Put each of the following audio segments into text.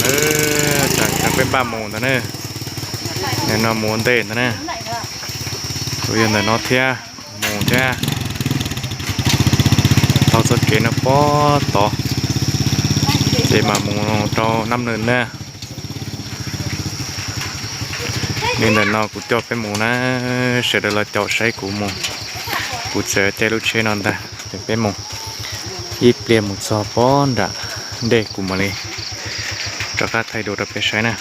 Tseem peb npaj mus ntawd na. Nim no mus ua ntej ntawd na. Kuv yog ntawm no thiab, mus thiab. Taug txoj kev no pem tod, ces mam mus rau Nab Nws na. Li ntawm no kuv coj peb mus na, sawv daws los caum saib kuv mus. Kuv txawm caij lub tsheb no ntag, ces peb mus. Ib pliag mus txog pem nram dej kuv mam li rov qab thaij dua rau peb saib na.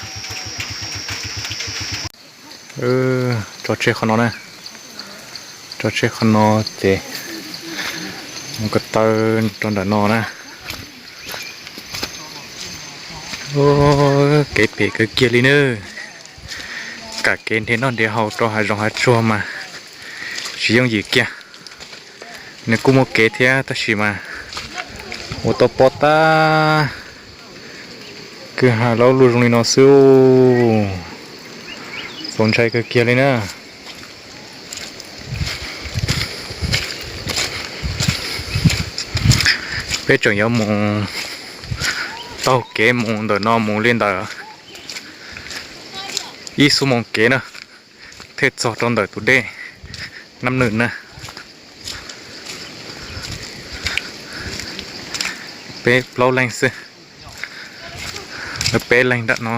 Tso tsheb qhov no na, tso tsheb qhov no ces mus ko taw rau ntawm no na. Kev phem kawg kiag li na. Kam kev nrhiav noj nrhiav haus rau hav zoov hav tsuag mas tsis yooj yim kiag. Nws kuj muaj kev thiab tab sis mas ua tau pob tab kwj ha laub luaj zoo li no xwb. Txaus ntshai kawg kiag li na. Peb tseem yuav mus taug kev mus ntawm no mus li ntawm ib xuab moos kev na, thiaj txog rau ntawm tus dej Nab Nws na. Peb plaub leeg xwb, lawv peb leeg nram no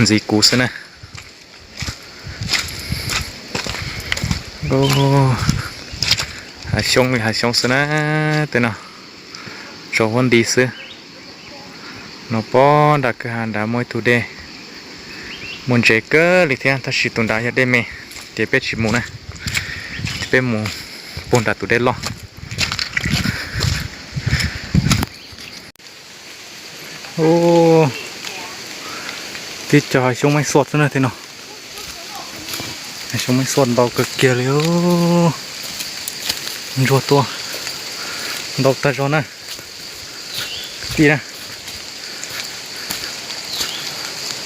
ntxiv kuv xwb na. Hav xyoob li hav xyoob xwb na, tej no tsaus huab nti xwb. No pem nram kwj ha nrad muaj ib tug dej, muaj ntses kawg li thiab tab sis tus nrad yog dej me, ces peb tsis mus na, peb mus puag nram tus dej loj. Tib co hav xyoob maib xuaj xwb na tej no. Hav xyoob maib xuaj ntau kawg kiag li. Ntsuag tuaj ntau tag zog na. Kwv tij na,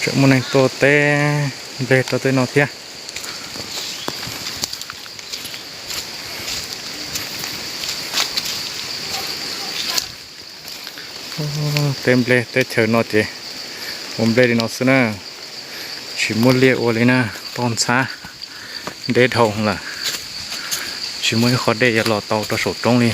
tseem muaj neeg tuaj teb nplej rau tej no thiab. Teb nplej teb chaws no ces ua nplej li no xwb na, tsis muaj liaj ua li na, toj ntxhab deb dhau lawm, tsis muaj ib qho dej yuav los tau rau saum roob li.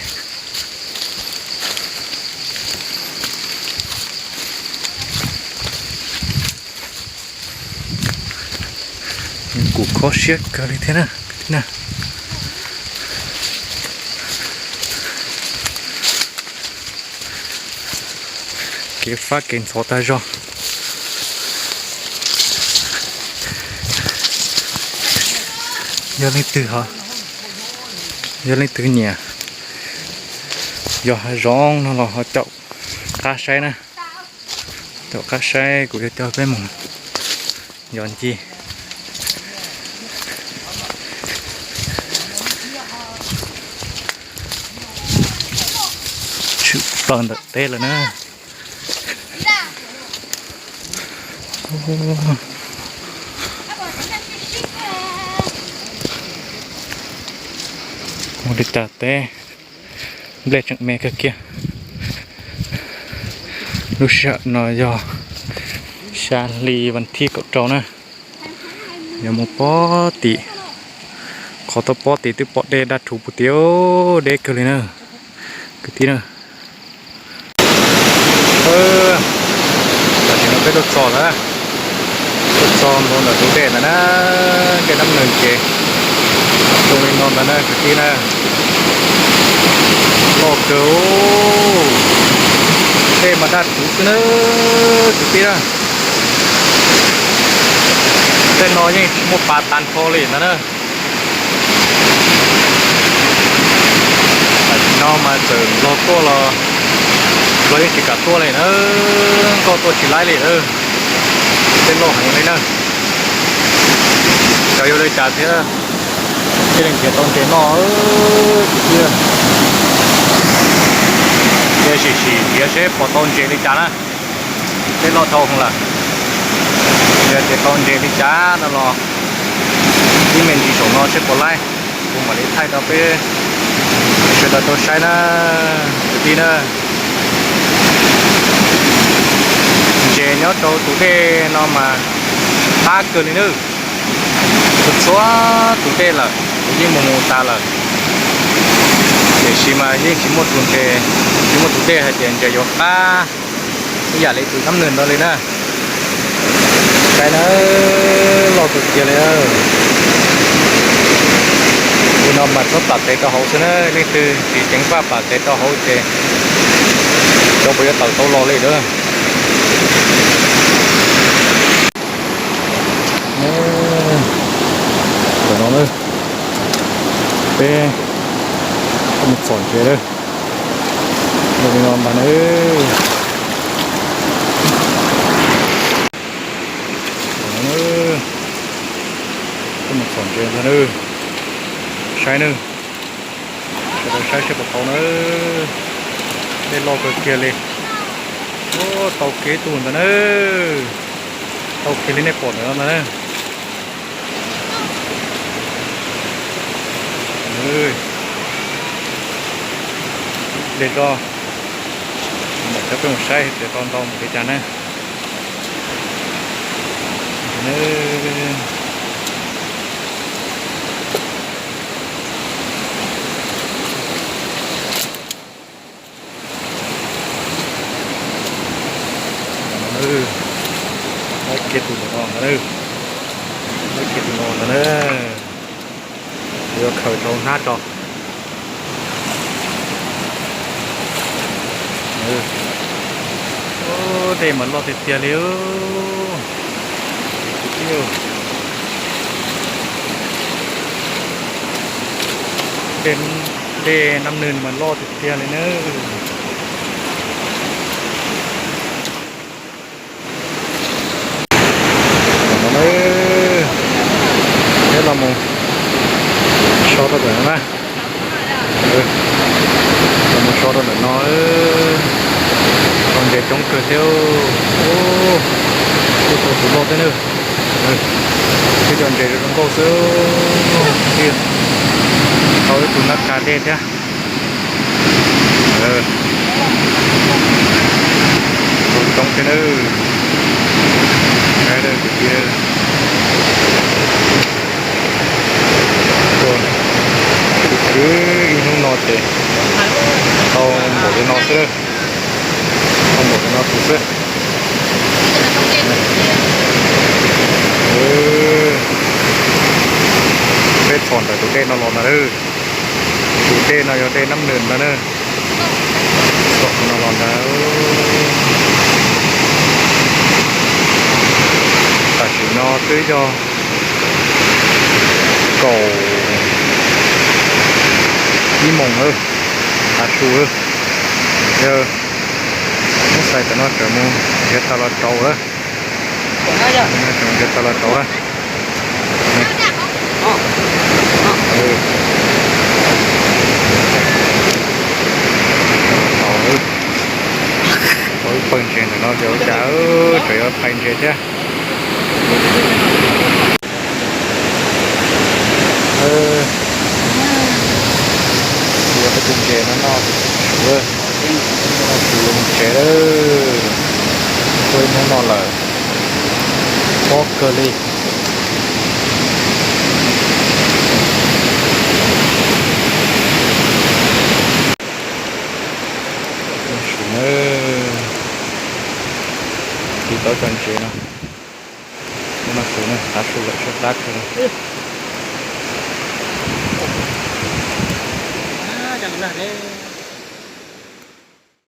Kuv kho siab kawg li thiab na. Kev fab kev ntxhov tag zog. Yog leej twg ho, yog leej twg nyiam yos hav zoov no los ho caum qab saib na. Caum qab saib kuv yuav coj peb mus yos ncig. Tshwm plaws ntawm teb lawm na. Ua li cas teb nplej tseem me kawg kiag. Lub sij hawm no yog xya hli vas thib kaum rau na. Yog mus pob tim, qhov tau pob tim twb pom dej daj rhuv puag tim, deb kawg li na kwv tij na. Tam sim no peb tuaj txog lawm, tuaj txog ntua ntawm tus dej ntawd na, dej Nab Nws ces zoo li no ntawd na kwv tij na. Loj kawg, dej mas daj rhuv xwb na kwv tij na. Tej no yeej tsis muaj pas tag nrho li ntag na. Tam sim no mas txawm Nplog tuaj los Nplog yeej tsis kam tuaj li na, nkauj tuaj tsis laib li na. Tej loj heev li na. Xyov yuav li cas thiab, thiaj li nrhiav tau ntses noj kwv tij. Cia sim sim nrhiav seb puas tau ntses li cas na. Tej loj dhau lawm, yog tias tau ntses li cas no los ib me ntsis saum no seb puas laib, kuv mam li thaij rau peb sawv daws tau saib na kwv tij na. Ntses Nyob rau tus dej no mas qab kawg li nawb. Txhua tus dej lawm kuv yeej mus mus tas lawm, tiam sis mas yeej tsis muaj tus ntses, tsis muaj tus dej hais tias ntses yuav qab ib yam li tus Nab Nwm ntawd li na. Saib na, loj kawg kiag li. Li no mas txhob plam tsev rau hauv xwb na, leej twg tsis ceev faj plam tsev rau hauv ces cov puas yuav tawm tau los li lawm. Ntawm no na, peb mus txhom ntses lawm. Li no ntag na. Ntawm no, peb mus txhom ntses ntag na. Saib na, sawv daws saib seb puas tau na. Dej loj kawg kiag li. Ua, tau kiag ib tug ntag na. Tau kiag li nej pom ntawm no ntag na. Dej loj, mam coj peb mus saib tias tau ntau npaum li cas na. Muab kiag tus no ntag na. Muab kiag tus no ntag na. Yuav khaws rau hnab tso. Dej mas loj tiag tiag li. Dej Nab Nwm mas loj tiag tiag li na. Peb los mus so rau ntawm no na. Los mus so rau ntawm no, tau ntses coob kawg thiab. Twb tau tus loj thiab na. Twb cov ntses zoo nkauj xwb. Tau ib tug nab ka dej thiab. Tau coob thiab na. Kwv tij, ib hnub no ces tau npaum li no xwb, tau npaum li no tus xwb. Peb txhom ntawm tus dej no los ntag. Tus dej no yog dej Nab Nwm ntag na. Txhom no los ntag. Tam sim no twb yog kaum ib moos lawm, tav su lawm. Yog muab xais tam no tseem mus nrhiav tau los rau lawm. Tseem nrhiav tau los rau lawm. Tau ib pawg ntses ntawm no ces ua cas tseem yuav phais ntses thiab. Yuav peb tus ntses no noj su, noj su yuav mus tsev lawm. Tuaj ib hnub no lawm, pob kawg li. Su na, tiv tau cov ntses no, no su na, tav su lawm tshaib plab kawg li.